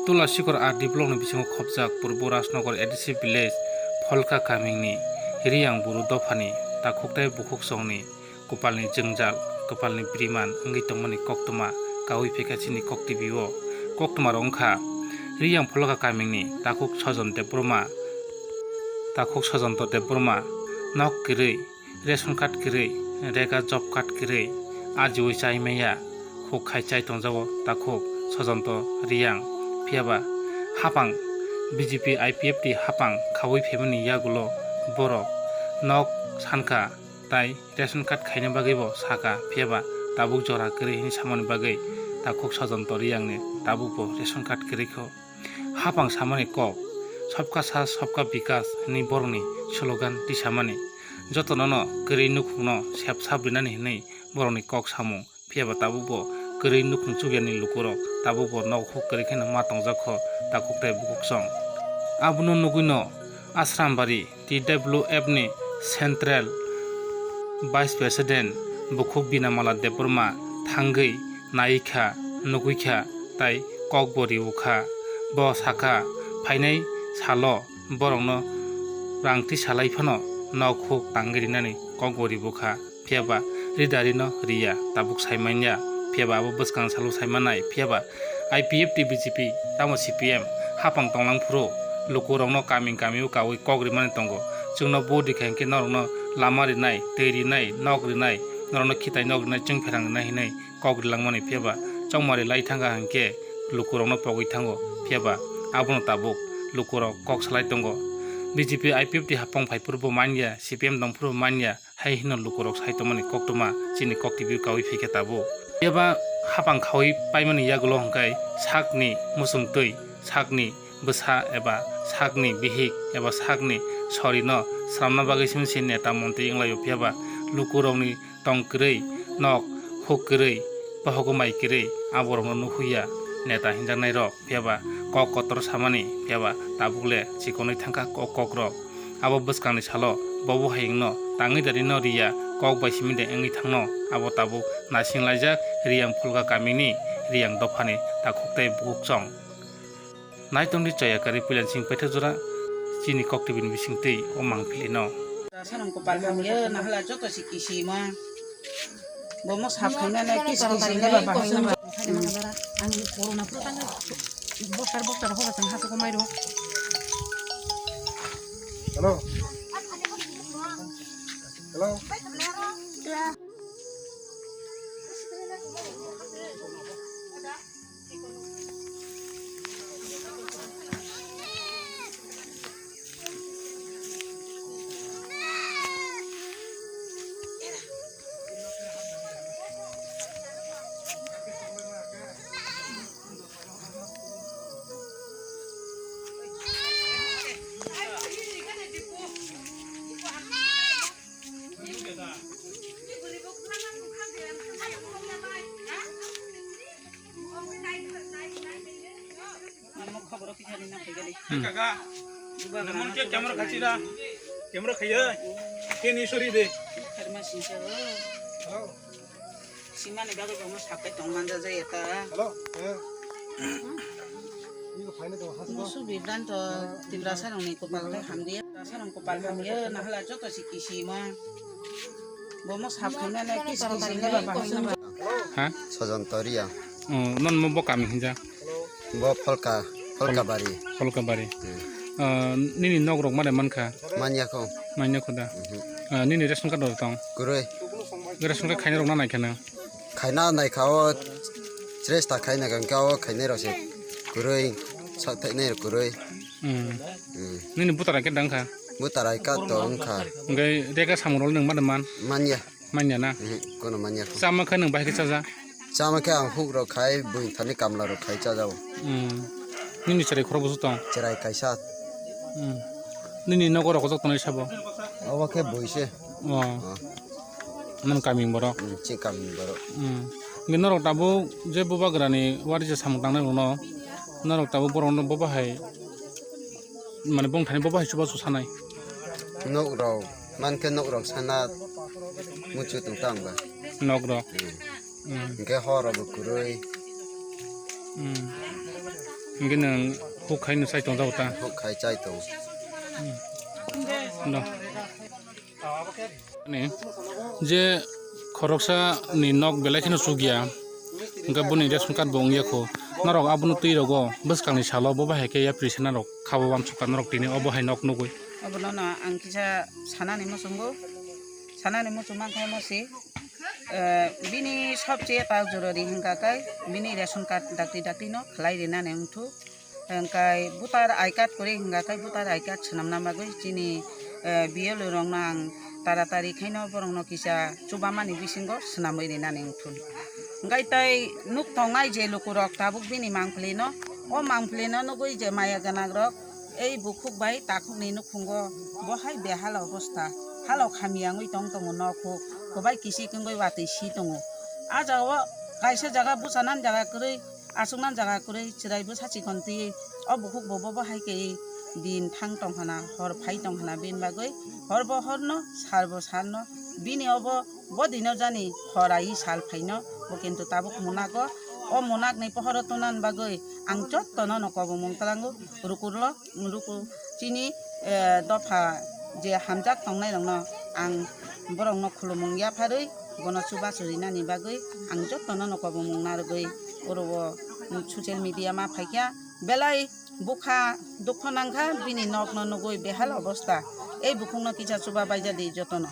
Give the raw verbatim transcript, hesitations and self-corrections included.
Tula Sikor R D block ni bisingo khopjak Purbo Rajnagar A D C village Pholka kamingni Riyang Buru dophani takhuk tei bukhuk songni kwpalni jwngjal, kwpalni biriman wngwi tongmani koktwma kaui phaikha chini kok T V o. Koktwma rok wngkha Riyang Pholka kamingni takhuk Sojon Debbarma, takhuk Sojonto Debbarma, nok kwrwi, ration card kwrwi, rega job card kwrwi, ajiui chai maya, khuk khai chai tongjago takhuk Sojonto Riyang. Phiyaba hapang B J P I P F T hapang khaui phaimani yagulo borok nok sankha tai ration card khaina bagwibo sakha, phiyaba tabuk jora kwrwi hwnwi samani bagwi takhuk Sojonto Riyangni tabukbo ration card kwrwi kho. Hapang samani kok, "Sabka Saath, Sabka Vikas" hwnwi borokni slogan tisamani. Jotono no kwrwi nukhungno sep sap rinani hwnwi borokni kok samung. Phiyaba tabukbo kwrwi nukhung chukyani lukurok tabukbo nok huk kwrwi kheno ma tongjak kho takhuk tei bukhuk song. Abono nugwino Asrambari T W F ni Central Vice President bukhuk Binamala Debbarma thangwi naikha, nugwikha tai kokbo riwkha. Bo sakha, phainai salo borokno rang tisalai phano nok huk tangwi rinani kokbo riwkha. Phiyaba ridari no riya, tabuk saimanya. Phiyaba abo bwskang salo saimanai. Phiyaba I P F T B J P tamo C P M hapang tonglang phuru lukurokno kaming kamio kaui kok rimani tongo. Chwngno vote rikha hinkhe norokno lama rinai, twi rinai, nok rinai, norokno khitai nok rinai, chwng pherang rinai hinwi kok rilangmani. Phiyaba chongmari lai thangkha hinkhe lukurokno pogwi thango. Phiyaba abono tabuk lukurok kok salai tongo. B J P I P F T hapang phai phuru bo manya, C P M tong phuru bo manya. Hai hino lukurok sai tongmani koktwma chini kok T V o kaui phaikha tabuk. Eba hapang khaui paimani yagulo hwnkhe sakni muchungtwi, sakni bwsa eba sakni bihik eba sakni sorino swnamna bagwi simi se neta montwi wnglaio, phiyaba lukurokni tong kwrwi, nok huk kwrwi, bohogo mai kwrwi aborokno nuhwiya neta hinjaknairok. Phiyaba kok kotor samani, phiyaba tabukle chikonwi thangkha kok kokrok. Abo bwskangni salo bobo hayungno tangwi darino riya kok bai simi de wngwi thangno. Abo tabuk naisinglaijak Riyang Pholka kamini Riyang dophani takhuk tei bukhuk chong. Naitongdi chaya kari puilansing paithak jora chini kok T V ni bisingtwi o mangpilino. Sanam kopal hamya nahala joto si kisima. Bomo sap khaina na kis kis hinga ba bahai na. Ang corona pro tang bostar bostar hoga tang hasu ko mairo. Hello. Hello. Kaka, lemon cake camera khachi da. Camera khaiye. Keni sori de. Simani bagwi bomo sapai tong manja jai eta. Hello. Musu bibranto Tiprasa rokni kopal khe hamriya. Tiprasa rok kopal hamriya, nahala joto si kisima. Bomo sap khaina na kis kis hinga ba bahai na. Ha? Sojon Toria. Oh, non mo bo kami hinja. Bo Pholka, Pholka Bari. Pholka Bari. Hmm. Ah, nini nok rok mare mankha? Manya kho. Manya kho da. Mhm. Ah, nini ration card rok tong? Kwrwi. Ration card khaina rok na nai khana? Khaina nai kha o, chesta khaina kha o khainai rok se kwrwi, sak thainai rok kwrwi. Hmm. Hmm. Nini voter I D card dang kha? Voter I D card to wngkha. Hwnkhe rega samung rok nwng mano man? Manya. Manya na? Mhm, kono manya kho. Chama khe nwng bahai khe chaja? Chama khe ang huk rok khai, buini thani kamla rok khai chajago. Hmm. Nini chwrai khorok bwswk tong? Chwrai kaisa. Hmm. Nini nogo rok ojak tongnai sabo? Obo khe bui se. Oh. Oh. Nang kami borok? Hmm, chini kami borok. Hmm. Hwnkhe norok tabuk je bubagrani wari je samung tangnai rokno, norok tabuk borokno bo bahai, mane bongthani bo bahai chubachu sanai? Nok rok. Mankhe nok rok sana muchung tong ta ang ba. Nok rok. Hmm. Hmm. Hwnkhe hor rok bo kwrwi. Hmm. Hingke nwng huk khai no chai tong jago ta? Huk khai chai tong. No. Ni je khoroksa ni nok belai kheno chukya, hingke boni ration card bo wngya kho. Norok abono twi rogo bwskang ni salo bo bahai khe yapri se norok khabo bam sukha norok tini obo hai nok nugui. Obono no ang kisa sanani muchungo, sanani muchung mankha mo se, eh, bini sobche ta jorori hingka khe bini ration card dakti dakti no khlai rinani wngthu. Hingkai voter I card kwrwi hingka khe voter I card swnamna bagwi chini, eh, B L O rokno ang taratari khaino borokno kisa chubamani bisingo swnamwi rinani wngthun. Hingkai tei nuk tongnai je lukurok tabuk bini mangphlino, o mangphlino nugwi je maya gwnangrok ei bukhuk bai takhukni nukhungo bo hai behal obosta, halok hamya wngwi tong tongo nok huk, kwbai kisik wngwi watwi si tongo. A jagao kaisa jaga bwchanan jaga kwrwi, aswknan jaga kwrwi, chwrai bwsa chikon twi o bukhuk bo bobo hai khe din thang tong hana, hor phai tong hana, bini bagwi hor bo horno, sal bo salno, bini obo bo dino jani hor ai sal phaino, bo kintu tabuk munago, o munakni pohoro tunan bagwi ang jottono no kobomung twlango, rukurlo, ruku chini, eh, dopha je hamjak tongnai rokno ang borokno khulumung yapharwi bono chubachu rinani bagwi ang jottono no kobomung narwgwi oro o social media ma phaikha belai bukha dukho nangkha bini nokno nugwi behal obosta ei bukhukno kisa chuba baijadi jotono.